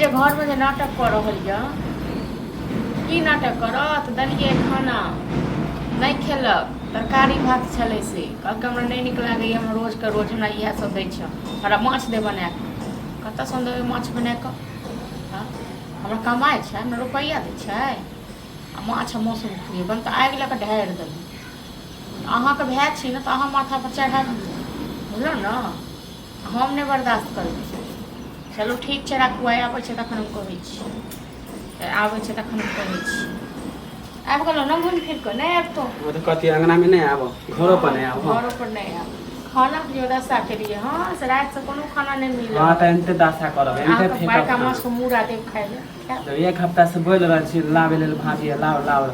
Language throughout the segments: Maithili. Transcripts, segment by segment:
जे घरमे जे नाटक कऽ रहल यऽ, की नाटक करत? देलियै खाना, नहि खेलक। तरकारी भात छलै से कहलकै हमरा नहि नीक लागैए, हम रोजके रोज हमरा इएह सब दै छह, हमरा माछ दे बना कऽ। कतऽसँ हम देबै माछ बना कऽ? हँ, हमरा कमाइ छै? हमरा रुपैआ दै छै? आ माछ आ मौसम खुएबनि तऽ आगि लऽ कऽ ढारि देबै। अहाँके भाय छी ने, तऽ अहाँ माथापर चढ़ायब, बुझलहुँ ने? हम नहि बर्दाश्त करबै। चलू ठीक छै, राखू। आइ आबै छै तखन हम कहै छी। आबै छै तखन हम कहै छी। आबि गेलहुँ ने घुमि फिर कऽ? नहि आबितो। ओ तऽ कथी अङ्गनामे नहि आबो, घरो पर नहि आबो? घरो पर नहि आबो। खानाके जे दशा केलियै हँ, से रातिसँ कोनो खाना नहि मिलल। हँ, तऽ एनते दशा करब, एनते अहाँके फेकब बड़का खाना। माछके मूड़ा देब खाइ लए, खायब? जब एक हफ्ता से बोलि रहल छी लाबै लेल, भाभी लाओ लाओ।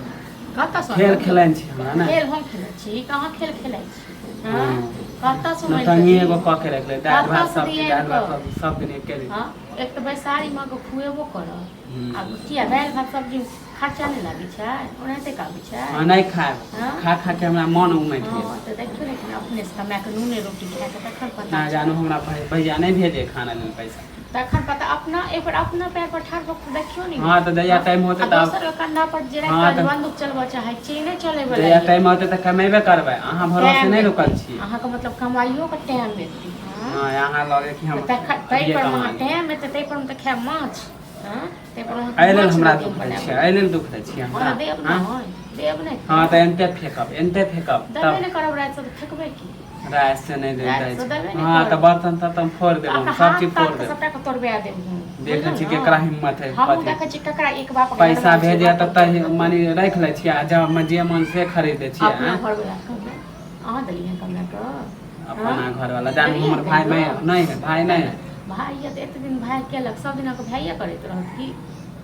कतऽसँ? खेल खेलाइन छी हमरा ने? खेल हम खेलै छी? कहाँ खेल खेलै छी? हँ, कतऽसँ? नौटंकी एगो कऽ के रखले, दालि भात सब्जी, दालि भात सब्जी, सब दिन एके दिन। हँ, एक तऽ बैसारीमे अहाँके खुएबो करब आ किया दालि भात सब्जी खर्चा नहि लागै छै? ओनाहिते आबै छै? हँ, नहि खायब। हँ? खा खा के हमरा मन उमटि गेल। हँ, तऽ देखियौ ने, अपने से कमा कऽ नूने रोटी खाए कऽ तखन पता ना जानू, हमरा भैया नहि भेजे खाना लेल पैसा। तखन पता अपना एक बेर अपना पैर पर ठाढ़ भऽ कऽ देखियौ ने। हँ, तऽ जहिया टाइम होतै आ तऽ दोसर के कंधा पर जे हँ, राखि तऽ- बंदूक चलबऽ चाहै छी, नहि चलै वला। जहिया टाइम होतै तऽ कमेबे करबै, अहाँ भरोसे नहि रुकल छी। अहाँके मतलब कमाइयो के टाइम एतै? हँ? हँ, अहाँ लगे कि हम तखन ताहि अभिये पर कमा अहाँ लेब। टाइम एतै ताहि पर हम तऽ खायब माछ। हँ, ताहि पर अहाँके एहि लेल माछ हमरा देब दुख दै बनाकऽ। छियै, एहि लेल दुख दै छियै हमरा? हँ, देब। हँ? नहि देब, नहि। हँ, तऽ एनते फेकब, एनते फेकब। देबे तब नहि करब, रातिसँ तऽ फेकबै की? राति से नहि दे राति दै से छै। देबे नहि हँ, तऽ करब। बर्तन तर्तन फोड़ देब हम, अहाँके सब हाथ चीज फोड़ ताथ देब। सबटा के तोड़बा देब हम। देखै बुझलहुँ छी ने? केकरा हिम्मत है। हमहूँ कथी देखै छी ककरा एक बाप के पैसा जनमल छै, भेजे बाप तऽ तही मने राखि लै छियै आ जब जे मन से खरीद दै छियै। अपना आँय? घरवला कहबै, अहाँ देलियै कमा कऽ? अपना घरवाला जानू, देलियै हमर भाय कहियो? नहि, नहि है, भाय नहि है। भाय यऽ तऽ एते दिन भाय केलक, सब दिन अहाँके भाइये करैत रहत की?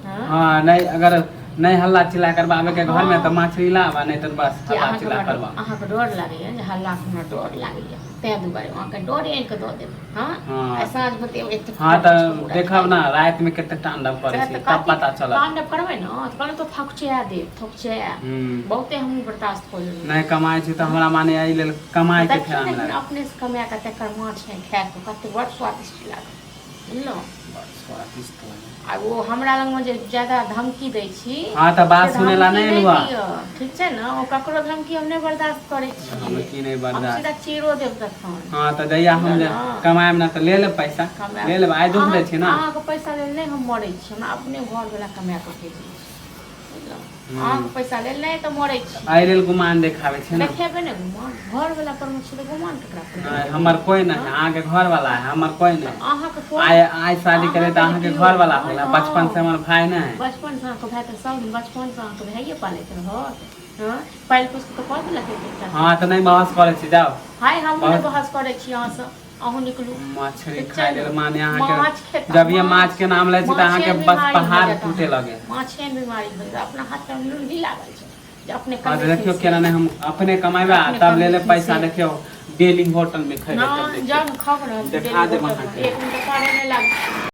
हँ? हँ, नहि, अगर नहि हल्ला चिल्ला करबाबे के घर में तऽ हँ। मछली लाब, आ नहि तऽ बस कि हल्ला अहाँके चिल्ला हमरा करबा। अहाँके डर लागैया जे हल्लाके हमरा डर लागैया, ताहि दुआरे अहाँके डरे आनि कऽ दऽ देब। हँ। हँ। आ साँझ होते एते हँ, तऽ देखब ने राति में कते तांडव करै छी, तब पता चलत। तांडव करबै ने तऽ कहलहुँ तऽ थकुचिया देब, थकुचिया। बहुते हमहूँ बर्दाश्त कऽ लेलहुँ। नहि कमाइ छी तऽ हमरा माने एहि लेल कमाइ के देखियौ फेरा ने, में लागल। अपने से कमा कऽ तकर माछ नहि खाय कऽ कते बड़ स्वादिष्ट लागत, बुझलहुँ? बड़ स्वादिष्ट लागल। आ ओ हमरा लगमे जे ज्यादा धमकी दै छी हँ, तऽ बात से सुनै ला धमकी नहि नहि एलहुँ। दिअ, ठीक छै ने? ओ ककरो धमकी हम नहि बर्दाश्त करै हम छियै। की नहि हम बर्दाश्त सीधा चीरो देब तखन। हँ, तऽ जहिया हम जे बुझलहुँ ने? कमायब ने तऽ ले लेब पैसा। कमायब। ले लेब, आइ दुख दै छी ने। अहाँके पैसा लेल नहि हम मरै छी, हमरा अपने घरवला कमा कऽ भेजै छै, बुझलहुँ? अहाँके पैसा लेल नहि तऽ मरै छी। एहि लेल गुमान देखाबै छै ने। देखेबै ने गुमान? घरवला पर मे छी तऽ गुमान केकरा पर नहि, देखेबै? हमर कोइ नहि है, अहाँके घर वाला है, हमर कोइ नहि। अहाँके कोन आइ आइ शादी करे तऽ अहाँके अहाँके जे घर वाला केओ हो गेला। हँ। बचपन से हमर भाय नहि है। बचपन से अहाँके भाय तऽ सब दिन बचपन से अहाँके भाइये पालैत रहत? हँ, पालि पोसि कऽ तऽ कऽ देलक एक एकटा। हँ, तऽ नहि बहस करै छी, जाउ। हाय, हमहूँ नहि बहस- बहस करै छी अहाँसँ, अहूँ निकलू। मछली ठीक छै खाय ने? लेल माने अहाँके माछ खेता। जब ये माछ के नाम लै छी तऽ अहाँके माछे बस बीमारी भऽ पहाड़ जायत टूटे अहाँके। लगे। माछे बीमारी भऽ जायत, अपना हाथ में लुल्ही लागल छै जे अपने हँ, तऽ कमेथिन देखियौ से। केना नहि हम अपने कमेबै आ अपने तब ले लेब कमेथिन पैसा। से। देखियौ, डेली होटल में खैबै तब हँ, देखियौ। जाउ ने, खाउ ने। देखा डेली देब होटलमे। अहाँके। एक मिनट पारे नहि लागत।